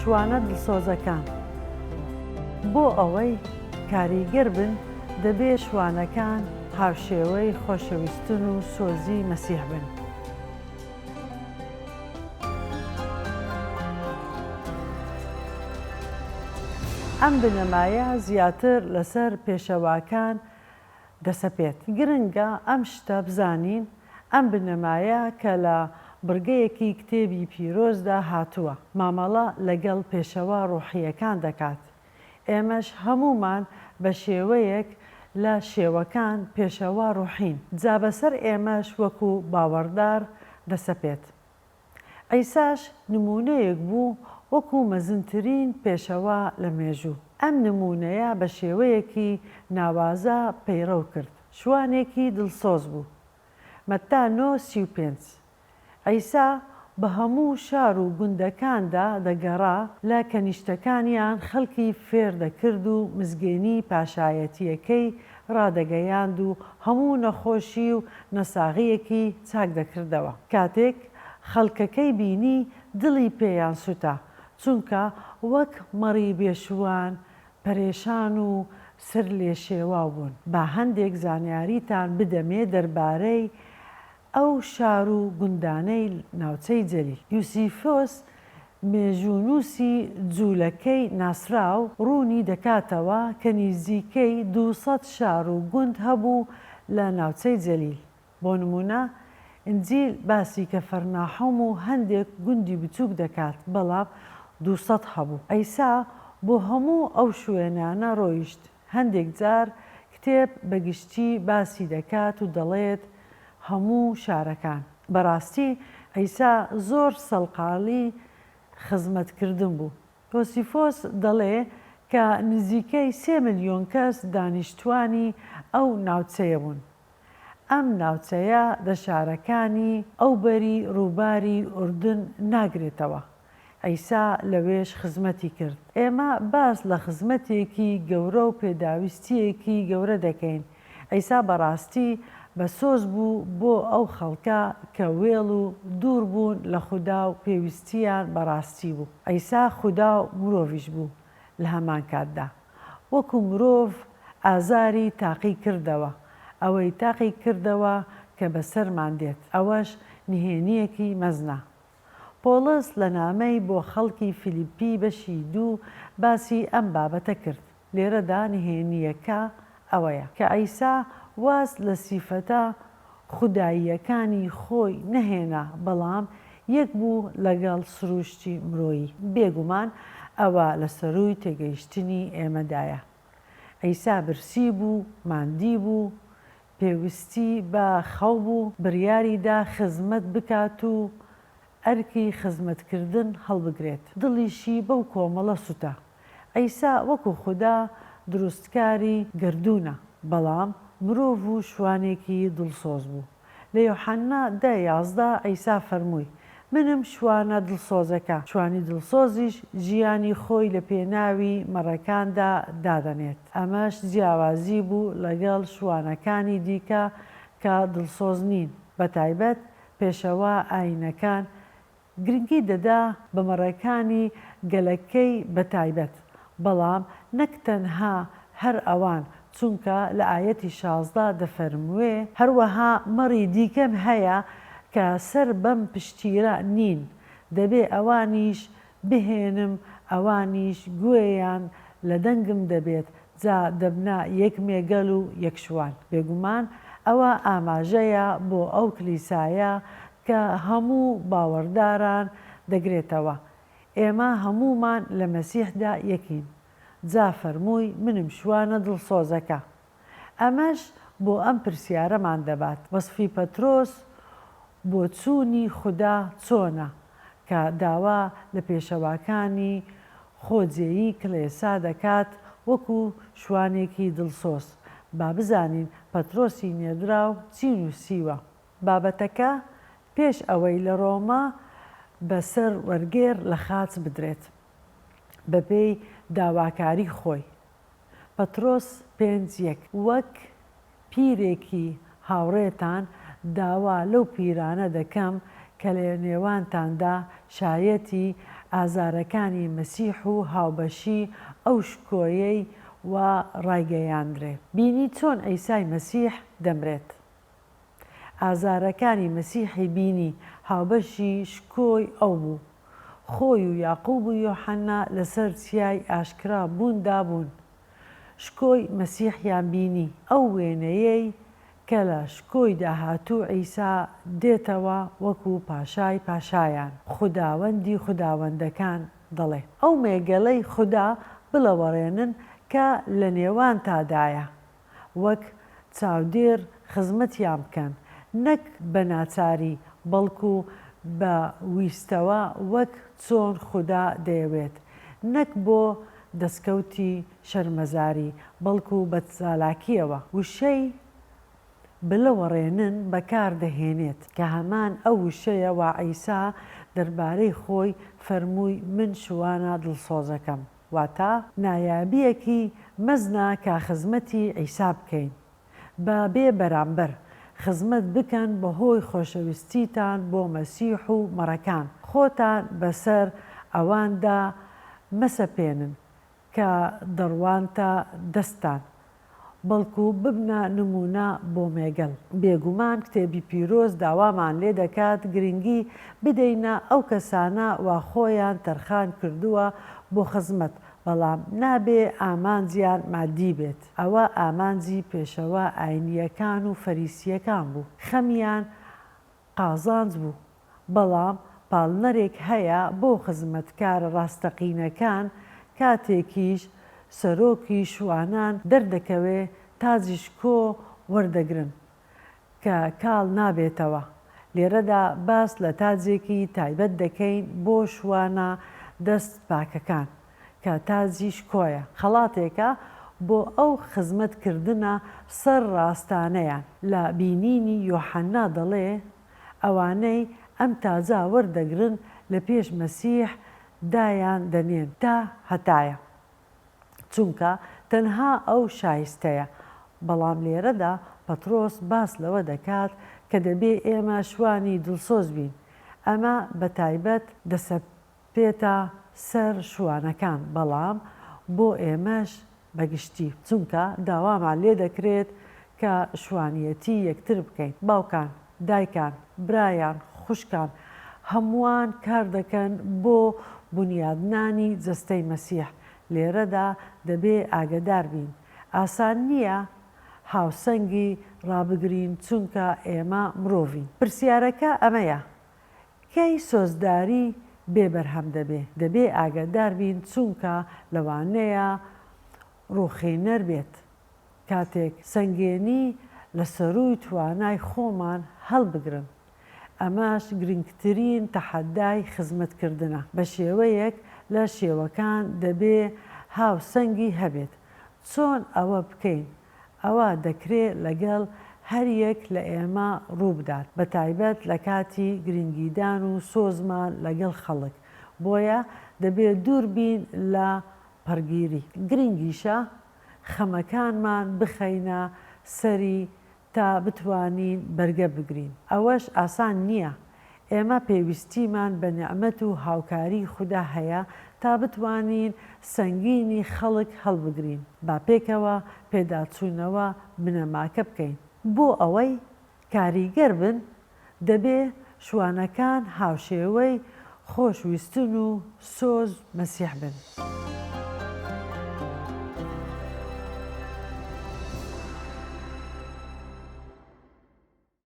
شوانە دڵسۆزەکان. بۆ ئەوەی کاریگەر بن، دەبێ شوانەکان هاوشێوەی خۆشەویستن و سۆزی مەسیح بن. ئەم بنەمایە زیاتر لەسەر پێشەواکان دەسەپێت. گرنگە ئەم شتە بزانین، ئەم بنەمایە کە لە بڕگەیەکی کتێبی پیرۆزدا هاتووە، مامەڵە لەگەڵ پێشەوا ڕۆحییەکان دەکات. ئێمەش هەموومان بە شێوەیەک لە شێوەکان پێشەوا ڕۆحین، جا بەسەر ئێمەش وەکو باوەڕدار دەسەپێت. عیساش نموونەیەک بوو وەکو مەزنترین پێشەوا لە مێژوو. ئەم نموونەیە بە شێوەیەکی ناوازە پەیڕەو کرد. شوانێکی دڵسۆز بوو. مەتا نۆ 35. عیسا بە هەموو شار و گوندەکاندا دەگەڕا، لە کەنیشتەکانیان خەڵکی فێر دەکرد و مزگێنی پاشایەتییەکەی ڕادەگەیاند و هەموو نەخۆشی و نەساغییەکی چاک دەکردەوە. کاتێک خەڵکەکەی بینی دڵی پێیان سوتا، چونکە وەک مەڕی بێ شوان پەرێشان و سەر لێشێواو بوون. با هەندێک زانیاریتان بدەمێ دەربارەی ئەو شار و گوندانەی ناوچەی جەلیل. یوسیفۆس مێژوونووسی جوولەکەی ناسراو ڕوونی دەکاتەوە کە نیزیکەی 200 شار و گوند هەبوو لە ناوچەی جەلیل. بۆ نموونە ئینجیل باسی کەفەرناحوم و هەندێک گوندی بچووک دەکات، بەڵام 200 هەبوو. عیسا بۆ هەموو ئەو شوێنانە ڕۆیشت. هەندێک جار کتێب بە گشتی باسی دەکات و دەڵێت هەموو شارەکان. بەڕاستی عیسا زۆر سەڵقاڵی خزمەتکردن بوو. یۆسیفۆس دەڵێ کە نزیکەی سێ ملیۆن کەس دانیشتوانی ئەو ناوچەیە بوون. ئەم ناوچەیە دە شارەکانی ئەوبەری ڕووباری ئوردن ناگرێتەوە. عیسا لەوێش خزمەتی کرد. ئێمە باس لە خزمەتێکی گەورە و پێداویستییەکی گەورە دەکەین. عیسا بەڕاستی بە سۆز بوو بۆ ئەو خەڵکە کە وێڵ و دوور بوون لە خودا و پێویستییان بە ڕاستی بوو. عیسا خودا و مرۆڤیش بوو لە هەمان کاتدا. وەکو مرۆڤ ئازاری تاقی کردەوە، ئەوەی تاقی کردەوە کە بەسەرمان دێت، ئەوەش نهێنییەکی مەزنە. پۆڵس لە نامەی بۆ خەڵکی فیلیپی بەشی دوو باسی ئەم بابەتە کرد، لێرەدا نهێنییەکە ئەوەیە، کە عیسا واز لە سیفەتە خوداییەکانی خۆی نەهێنا، بەڵام یەک بوو لەگەڵ سروشتی مرۆیی. بێگومان ئەوە لە سەرووی تێگەیشتنی ئێمەدایە. عیسا برسی بوو، ماندی بوو، پێوستی بە خەو بوو، بڕیاری دا خزمەت بکات و ئەرکی خزمەتکردن هەڵبگرێت، دڵیشی بەو کۆمەڵە سوتا. عیسا وەکو خودا دروستکاری گەردوونە، بەڵام مرۆڤ و شوانێکی دڵسۆز بوو. لە یۆحەننا دە، 11 عیسا فەرمووی، منم شوانە دڵسۆزەکە، شوانی دڵسۆزیش ژیانی خۆی لە پێناوی مەڕەکاندا دادەنێت. ئەمەش جیاوازی بوو لەگەڵ شوانەکانی دیکە کە دڵسۆز نین، بەتایبەت پێشەوا ئایینەکان گرنگی دەدا بە مەڕەکانی گەلەکەی بەتایبەت، بەڵام نەک تەنها هەر ئەوان، چونکە لە ئایەتی 16 دەفەرموێ، هەروەها مەڕی دیکەم هەیە کە سەر بەم پشتیرە نین، دەبێ ئەوانیش بهێنم، ئەوانیش گوێیان لە دەنگم دەبێت، جا دەبنە یەک مێگەل و یەک شوان. بێگومان ئەوە ئاماژەیە بۆ ئەو کلیسایە کە هەموو باوەڕداران دەگرێتەوە. ئێمە هەموومان لە مەسیحدا یەکین. جا فەرمووی منم شوانە دڵسۆزەکە. ئەمەش بۆ ئەم پرسیارەمان دەبات، وەسفی پەترۆس بۆچوونی خودا چۆنە کە داوا لە پێشەواکانی خۆجێیی کڵێسا دەکات وەکو شوانێکی دڵسۆز؟ با بزانین پەترۆسی نێردراو چی نووسیوە. بابەتەکە پێش ئەوەی لە ڕۆما بە سەر وەرگێڕ لە خاچ بدرێت بەپێی داواکاری خۆی، پەترۆس پێنج یەک، وەک پیرێکی هاوڕێتان داوا لەو پیرانە دەکەم کە لە نێوانتاندا شایەتی. ئازارەکانی مەسیح و هاوبەشی ئەو شکۆیەی وا ڕایگەیاندرێ. بینی چۆن عیسای مەسیح دەمرێت. ئازارەکانی مەسیحی بینی، هاوبەشی شکۆی ئەو بوو. خۆی و یاقوب و یۆحەنا لەسەر چیای ئاشکرا بووندا بوون. شکۆی مەسیحیان بینی، ئەو وێنەیەی کە لە شکۆی داهاتوو عیسا دێتەوە وەکو پاشای پاشایان، خوداوەندی خوداوەندەکان دەڵێ. ئەو مێگەلەی خودا بلەوەڕێنن کە لە نێوانتادایە، وەک چاودێر خزمەتیان بکەن، نەک بە ناچاری، بەڵکو بە ویستەوە وەک چۆن خودا دەیەوێت، نەک بۆ دەستکەوتی شەرمەزاری، بەڵکو بە چالاکییەوە. وشەی بلەوەڕێنن بەکار دەهێنێت، کە هەمان ئەو وشەیە وا عیسا دەربارەی خۆی فەرمووی من شوانە دڵسۆزەکەم. واتە نایابییەکی مەزنە کە خزمەتی عیسا بکەین. بە بێ بەرامبەر خزمەت بکەن بەهۆی خۆشەویستیتان بۆ مەسیح و مەڕەکان. خۆتان بەسەر ئەواندا مەسەپێنن کە دەڕوانتە دەستتان، بەڵکو ببنە نموونە بۆ مێگەل. بێگومان کتێبی پیرۆز داوامان لێ دەکات گرنگی بدەینە ئەو کەسانە وا خۆیان تەرخان کردووە بۆ خزمەت، بەڵام نابێ ئامانجیان مادی بێت. ئەوە ئامانجی پێشەوا ئاینییەکان و فەریسییەکان بوو. خەمیان قازانج بوو، بەڵام پاڵنەرێک هەیە بۆ خزمەتکارە ڕاستەقینەکان، کاتێکیش سەرۆکی شوانان دەردەکەوێ تاجی شکۆ وەردەگرن کە کاڵ نابێتەوە، لێرەدا باس لە تاجێکی تایبەت دەکەین بۆ شوانە دەست پاکەکان. کە تاجی شکۆیە، خەڵاتێکە بۆ ئەو خزمەت کردنە سەر ڕاستانەیان. لە بینینی یۆحەنا دەڵێ، ئەوانەی ئەم تاجە وەردەگرن لە پێش مەسیح دایان دەنێن تا هەتایە، چونکە تەنها ئەو شایستەیە. بەڵام لێرەدا پەترۆس باس لەوە دەکات کە دەبێ ئێمە شوانی دڵسۆز بین، ئەمە بە تایبەت دەسەپ پێتە سەر شوانەکان بەڵام بۆ ئێمەش بە گشتی چونکە داوامان لێ دەکرێت کە شوانیەتی یەکتر بکەین باوکان دایکان برایان خوشکان هەمووان کار دەکەن بۆ بونیادنانی جەستەی مەسیح لێرەدا دەبێ ئاگەدار بین ئاسان نییە هاوسەنگی ڕابگرین چونکە ئێمە مرۆڤین پرسیارەکە ئەمەیە کەی سۆزداری بێ بەرهەم دەبێ؟ دەبێ ئاگادار بین چونکە لەوانەیە ڕووخێنەر بێت. کاتێک سەنگێنی لە سەرووی توانای خۆمان هەڵبگرن. ئەمەش گرنگترین تەحەدای خزمەتکردنە. بە شێوەیەک لە شێوەکان دەبێ هاوسەنگی هەبێت. چۆن ئەوە بکەین؟ ئەوە دەکرێ لەگەڵ هەریەک لە ئێمە ڕووبدات، بەتایبەت لە کاتی گرنگیدان و سۆزمان لەگەڵ خەڵک، بۆیە دەبێ دوور بین لە پەڕگیری. گرنگیشە خەمەکانمان بخەینە سەری تا بتوانین بەرگە بگرین. ئەوەش ئاسان نییە. ئێمە پێویستیمان بە نیعمەت و هاوکاری خودا هەیە تا بتوانین سەنگینی خەڵک هەڵبگرین. با پێکەوە پێداچوونەوە بنەماکە بکەین. بۆ ئەوەی کاریگەر بن، دەبێ شوانەکان هاوشێوەی خۆشویستن و سۆز مەسیح بن.